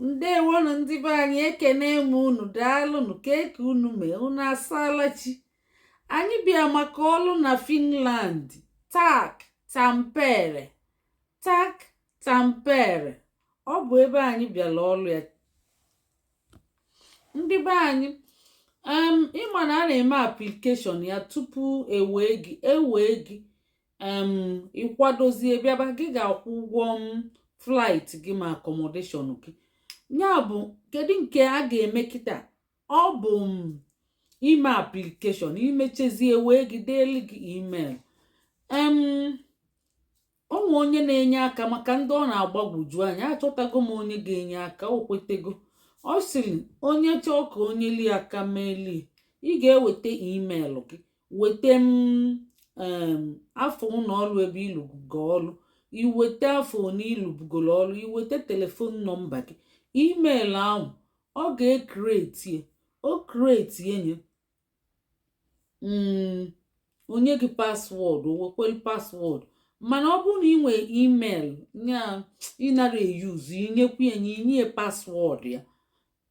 Ndewonụ, ndị be anyị. Ekene m unu. Daalụnụ. Kee ka unu mee? Unu asaala chi? Anyị bịa maka ọlụ na Finland. Tak Tampere, tak Tampere, ọ bụ ebe anyị bịara ọlụ ya. Ndị be anyị, ịma na a na-eme application ya tupu ewee gị. Ịkwadozie bịaba, gị ga-akwụ ụgwọ flight gị ma accommodation gị. Ya bụ, kedu nke a ga-eme kịta? Ọ bụ ime application, imechezie wee gị deelu gị email. Onwe onye na-enye aka maka ndị ọ na-agbagwoju anya. Achọtago m onye ga-enye aka. O kwetego. Ọ sịrị onye chọọ ka onye lie aka meelie, ị ga-eweta email gị, weta m afọ ụlọ ọrụ ebe ịlụgo ọrụ, iweta afọ one ịlụbugoro ọrụ, iweta telephone number gị. Email ahụ ọ ga-ecreate, o create nye onye gị password, o wekwelu password. Mana ọ bụrụ na ị nwee email nya ịnara eyuzu, inyekwu ya nye, inye password ya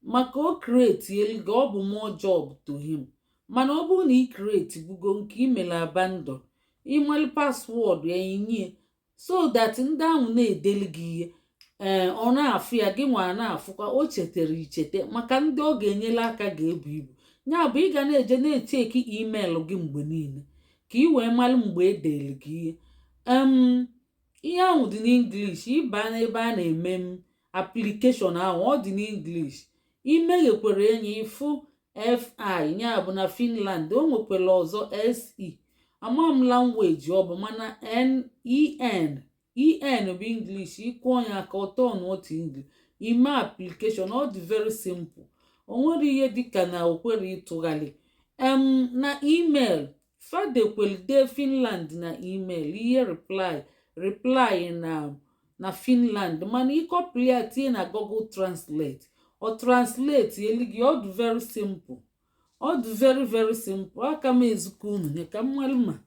maka o create elu gị. Ọ bụ more job to him. Mana ọ bụrụ na ị create bugo nke email abandon, ịmalụ password ya, inye, so that ndị ahụ na-edeli gị ihe, ee, ọ na-afụ ya, gị nwa na-afụkwa. O chetara ichete maka ndị ọ ga-enyere aka ga-ebu ibu. Ya bụ, ị ga na-eje na-echeck email gị mgbe niile ka ị wee malụ mgbe edeli gị ihe. Ihe ahụ dị n'English. Ịba n'ebe a na-eme m application ahụ, ọ dị n'English. Imeghekwere enyi ịfụ fi, ya bụ na Finland. O nwekwara ọzọ se, ama m language ọ bụ, mana n en en bụ English. Ịkụọ ya aka, ọtọ n'otu English. Ime application, ọ dị very simple. O nwere ihe dịka na okwere ịtụgharị na email fadekwelde Finland na email ihe reply na Finland. Mana ịcopy ya tinye na Google Translate, ọ translate elu gị. Ọ dị very simple, ọ dị very very simple. Aka m ezukọ unu nye ka mmalụ ma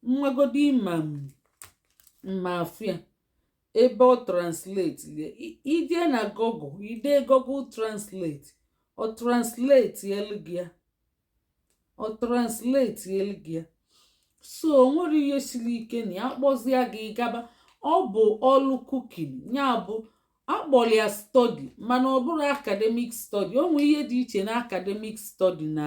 mmagodi ma mma afụ ya ebe ọ translate. Ije na Google, ide Google Translate, ọ translate elu gị ya, ọ translate elu gị ya. So o nwere ihe siri ike na ya. Akpọzie gị gaba. Ọ bụ ọlụ cooking, ya bụ akpọrọ ya study, mana ọ bụrụ academic study. O nwee ihe dị iche na academic study na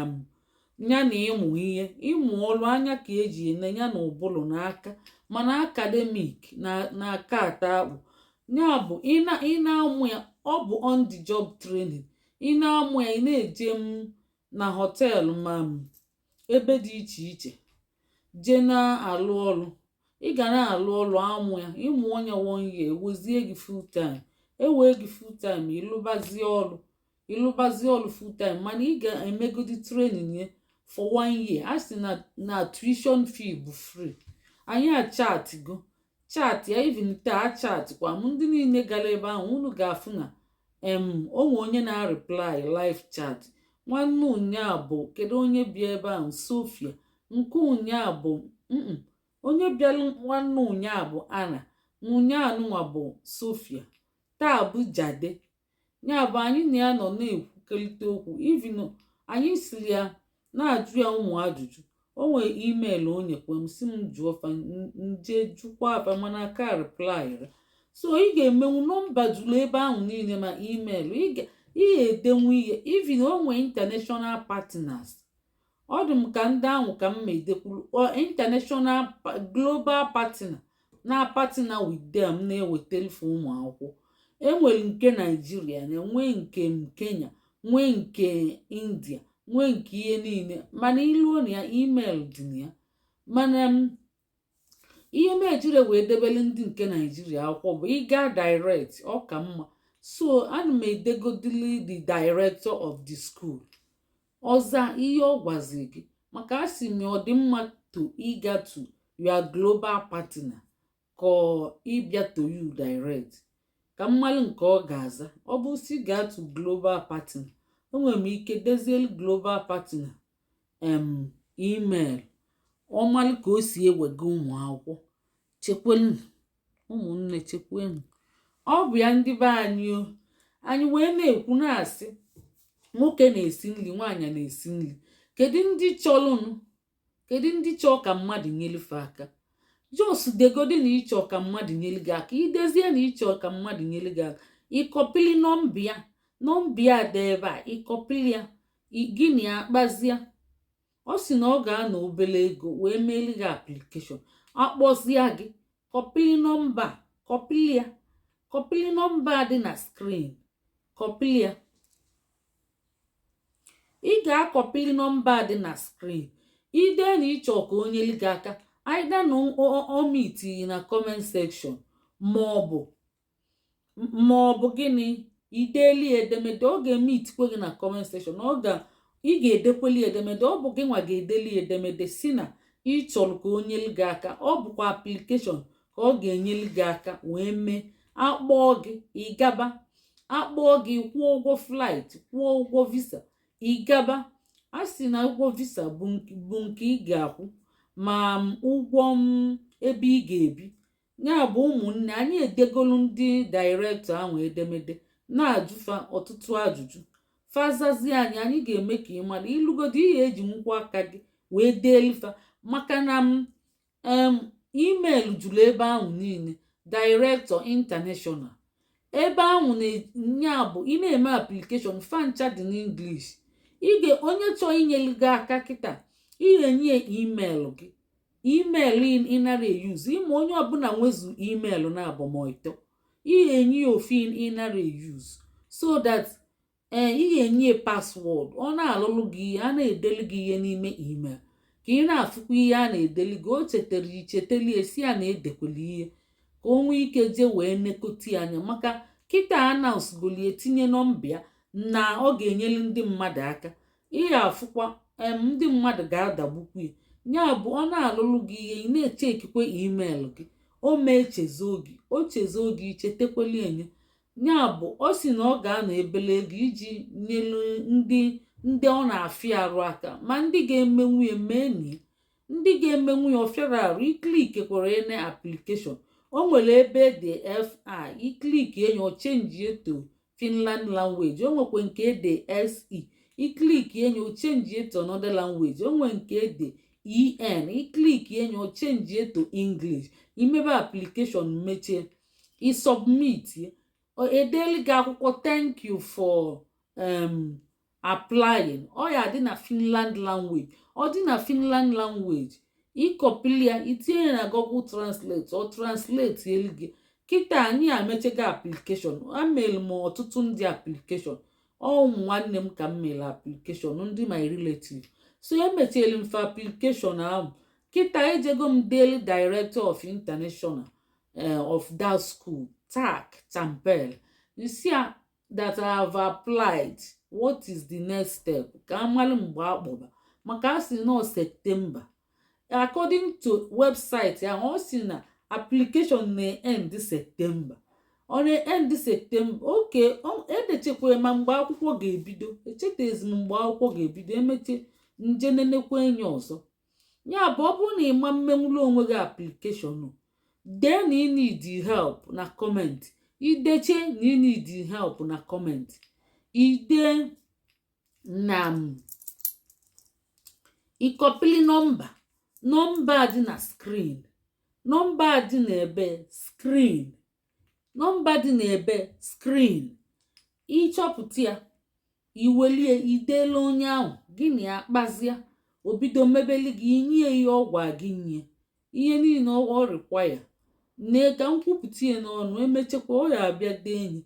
ya na ịmụ ihe. Ịmụ ọrụ anya ka eji ene ya na ụbụrụ na aka, mana academic na aka ata akpụ. Ya bụ, ị na-amụ ya, ọ bụ on the job training. Ị na-amụ ya, ị na-eje m na hotel ma ebe dị iche iche jee na-alụ ọrụ. Ị ga na-alụ ọrụ, amụ ya. Ịmụ onye one year, ewezie gị full time. Ewee gị full time, ịlụbazie ọrụ, ịlụbazie ọrụ full time. Mana ị ga-emegodi training ya for one year. A sị na tuition fee bụ free. Anyị achatigo chat ya. Even taa achat kwa m ndị niile gara ebe ahụ. Unu ga-afụ na onwe onye na-reply live chat. Nwanne ụnyaa bụ kedu onye bịa ebe ahụ? Sofia. Nke ụnyaa bụ onye bịara. Nwanne ụnyaa bụ Ana. Ụnyaa nụnwa bụ Sofia. Taa bụ Jade. Ya bụ, anyị na ya nọ na-ekwukọrịta okwu. Even anyị siri ya na-ajụ ya ụmụ ajụjụ. O nwere email o nyekwa m, si m jụọ fa nje, jụkwa afa, mana aka reply. So ị ga-emenwu number jụrụ ebe ahụ niile, ma email ị ga-edenwu ihe. Even o nwee international partners, ọ dị m ka ndị ahụ ka m ma edekwuru international global partner na partner with them na-ewetara ụmụ akwụkwọ. Enwere nke Naijiria, na-enwe nke Kenya, nwee nke India, nwee nke ihe niile. Mana iluo na ya, email dị na ya. Mana ihe m ejire wee debere ndị nke Naijiria akwụkwọ bụ ịga direct, ọ ka mma. So ana m edegodili the director of the school. Ọza ihe ọ gwazi gị, maka a sị m ọ dị mma to ịga to your global partner ka ịbịa to you direct, ka mmalụ nke ọ ga-aza. Ọ bụ si gaa to global partner, enwere m ike dezielu global partner email, ọmalụ ka o si ewega ụmụ akwụkwọ. Chekwenu, ụmụnne, chekwenu. Ọ bụ ya, ndị be anyị o. Anyị wee na-ekwu, na-asị, nwoke na-esi nri, nwaanyị na-esi nri. Kedu ndị chọrụnụ? Kedu ndị chọọ ka mmadụ nyelefe aka? Just degodi na ịchọ ka mmadụ nyere gị aka. Idezie na ịchọ ka mmadụ nyere gị aka, ịkọpili nọmba ya. Nọmba ya dị ebe a. Ịkọpili ya, gị na ya kpazie. Ọ sị na ọ ga-anọ obere ego wee meeli gị application. Akpọzie gị, kọpili nọmba, kọpili ya, kọpili nọmba dị na screen, kọpili ya. Ị ga-akọpili nọmba dị na screen. Ide na ịchọ ka o nyere gị aka, either na omiti na comment section, ma ọ bụ gịnị, ideeli edemede. Ọ ga-eme itikwe gị na comment section, ọ ga ị ga-edekweli edemede. Ọ bụ gị nwa ga-edeli edemede si na ị chọrọ ka o nyere gị aka. Ọ bụkwa application ka ọ ga-enyere gị aka wee mee. Akpọọ gị, ịgaba. Akpọọ gị, kwụọ ụgwọ flight, kwụọ ụgwọ visa, ịgaba. A sị na ụgwọ visa bụ nke ị ga-akwụ, ma ụgwọ ebe ị ga-ebi. Ya bụ, ụmụnne anyị, edegolu ndị director ahụ edemede, na-ajụfa ọtụtụ ajụjụ. Fazazi anyị, anyị ga-eme ka ị mara. Ịlụgodo ihe, eji nwukwa aka gị wee deelifa, maka na m email juru ebe ahụ niile. Director international ebe ahụ na bụ ị na-eme application, fancha dị n'English. Ige onye chọọ inyelu gị aka kịta, ị ga-enye email gị, email ị nara eyuzu. Ịma onye ọbụla nwezu email na abụmọịtọ, ị ga-enye ya ofu ị nara eyuzu, so that ee, ị ga-enye password. Ọ na-alụlụ gị ihe, a na-edeli gị ihe n'ime email, ka ị na-afụkwa ihe a na-edeli gị. O chetara, icheteli esi a na-edekweli ihe, ka o nwee ike jee wee nekọta anya. Maka kịta announce golie, tinye nọmba ya na ọ ga-enyere ndị mmadụ aka. Ị ga-afụkwa ndị mmadụ ga-adagbukwu ya. Ya bụ, ọ na-alụlụ gị ihe, ị na-echekikwe email gị. O mee chezo gị, o chezo gị, ichetekweli enye. Ya bụ, ọ sị na ọ ga-anọ ebele ego iji nyelu ndị ọ na-afịa arụ aka. Ma ndị ga-emenwu ya, mee nie. Ndị ga-emenwu ya, ọfịara arụ. I click kwara ene application, o nwere ebe ede FI. I click enye, ọ change to Finland language. O nwekwa nke ede SE. I click enye, o change to another language. O nwere nke ede EN. I click enye, o change to English. Imebe application, mechie, i submit, edeli gị akwụkwọ, "Thank you for applying." Ọ ya dị na Finland language. Ọ dị na Finland language, ịkọpili ya, itinye ya na Google Translate, ọ translate elu gị. Kịta anyị amechego application. Amel m ọtụtụ ndị application. Ọ ụmụ nwanne m ka m mere application, ndị my relative. So emechielu m fa application ahụ. Kịta ejego m daily director of international of that school, TAC Tampere, nsi a that I have applied, what is the next step? Ka amalụ mgbe akpọba, maka a sị nọ September. According to website ahụ, ọ sị na application na-end September. Ọ na-end September. Oke edechekwara ma mgbe akwụkwọ ga-ebido, echetezi m mgbe akwụkwọ ga-ebido. Emeche nje nenekwa enyi ọzọ. Ya bụ, ọ bụrụ na ịma mmenwulu onwe gị application, dee na ị need help na comment. Ideche na ị need help na comment, ide na ịkọpili nọmba, nọmba dị na screen, nọmba dị n'ebe screen, nọmba dị n'ebe screen. Ịchọpụta ya, iwelie, ideela onye ahụ, gị na ya kpazia. O bido mebeli gị, inye ihe ọ gwa gị, nye ihe niile ọ require. Nee ka m kwupụta ya n'ọnụ. Emechakwa, ọ ya abịa dee enyi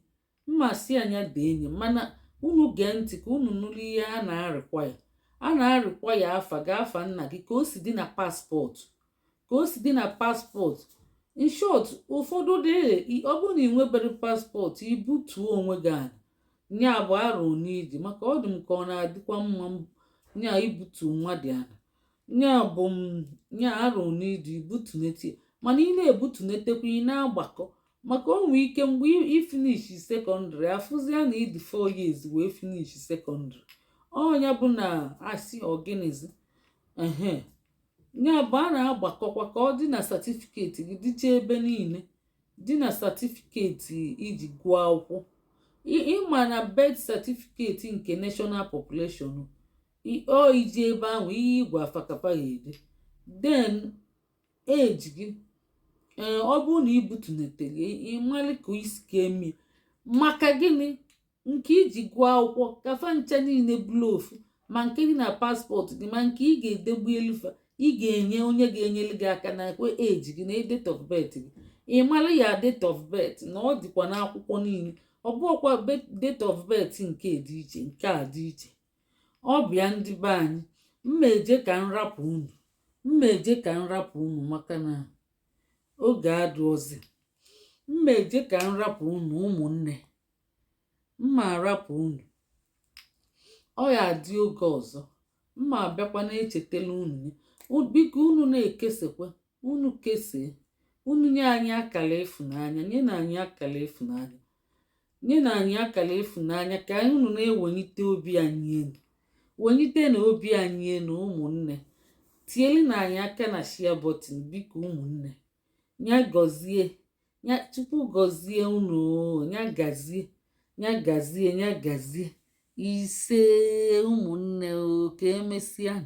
mma si anya dee enyi. Mana unu gee ntị ka unu nụrụ ihe a na-arịkwa ya. A na-arịkwa ya afa gị, afa nna gị, ka o si dị na passport, ka o si dị na passport. In short, ụfọdụ dị, ọ bụrụ na ị nwebere passport, ibutuo onwe gị ala. Nya bụ arụ n'iji, maka ọ dị m ka ọ na-adịkwa mma nya ibutu mmadụ ala. Nya bụ m nya arụ n'iji ibutunete. Mana ị na-ebutunetekwa, ị na-agbakọ, maka o nwee ike mgbe ị finish secondary, afụzia na ịdị 4 years wee finish secondary. Ọnya bụ na asị ọgịnịzi ehe. Ya bụ, a na-agbakọkwa ka ọ dị na certificate gị, dịcha ebe niile dị na certificate iji gụọ akwụkwọ. Ịma na birth certificate nke National Population, ọ iji ebe ahụ ihe igwe afakafa ya ede. Then age gị, ee, ọ bụrụ na ibutunetere, ịmalị ka isi ka emi. Maka gịnị? Nke iji gụọ akwụkwọ kafa ncha niile bụrụ ofu, ma nke dị na passport gị, ma nke ị ga-edegbu elufa, ị ga-enye onye ga-enyere gị aka na ekwe age gị na date of birth gị. Ị mara ya date of birth na ọ dịkwa n'akwụkwọ niile. Ọ bụghịkwa date of birth nke dị iche, nke a dị iche. Ọ bịa, ndị be anyị, mma eje ka m rapụ unu, mma eje ka m rapụ unu, maka na oge adụọzi. Mma eje ka m rapụ unu, ụmụnne, mma arapụ unu. Ọ ya adị oge ọzọ, mma abịakwa na-echetala unu ya. Biko, unu na-ekesekwa, unu kesie, unu nye anyị akara ịfụnanya, nye na anyị akara ịfụnanya, nye na anyị akara ịfụnanya, ka anyị unu na-ewelite obi anyị elu, welite na obi anyị elu. Ụmụnne, tielu na anyị aka na share button, biko. Ụmụnne, ya gọzie ya, Chukwu gọzie unu. Ya gazie, ya gazie, ya gazie. Ise, ụmụnne o, ka emesịa.